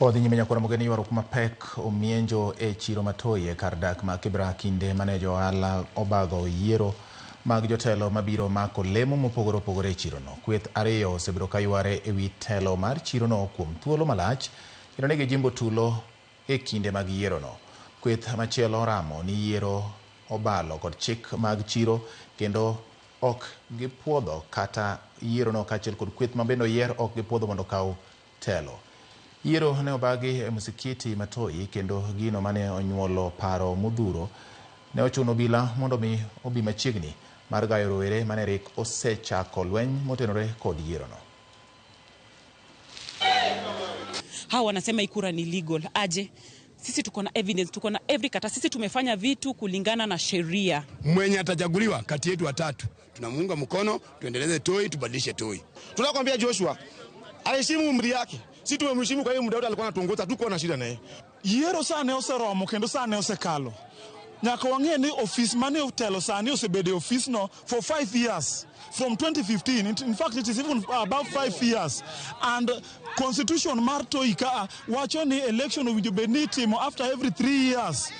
Odhi nyime nyakwara Mogeni ywaruok mapek omienjo e chiro ma Toi e kar dak ma Kibra kinde mane johala obago yiero mag jotelo mabiro mako lemo mopogore opogore e chirono. Kweth ariyo osebedo ka yware e wi telo mar chirono kuom thuolo malach kendo ne gijimbo tulo e kinde mag yierono. Kweth machielo oramo ni yiero obalo kod chik mag chiro kendo ok gipuodho kata yierono kaachiel kod kweth ma bende oyier ok gipuodho mondo okaw telo. Yiero ne obagi e musikiti ma Toi kendo gino mane onyuolo paro modhuro ne ochuno obila mondo mi obi machiegni mar gayo rowere mane rik osechako lweny motenore kod yierono. Hawa wanasema hii kura ni legal. Aje? Sisi tuko na evidence, tuko na every kata. Sisi tumefanya vitu kulingana na sheria. Mwenye atachaguliwa kati yetu watatu tunamuunga mkono, tuendeleze Toi, tubadilishe Toi. Tunakwambia Joshua aheshimu umri yake. Si tumemheshimu kwa hiyo muda wote alikuwa anatuongoza, tuko na shida naye. Yiero sani oseromo kendo sani osekalo. Nyaka wang'e ni ofis mane otelo sani osebedo e ofisno for 5 years from 2015. In fact, it is even above 5 years, and constitution mar Toi kaa wacho ni election owinjo bed ni itimo after every 3 years.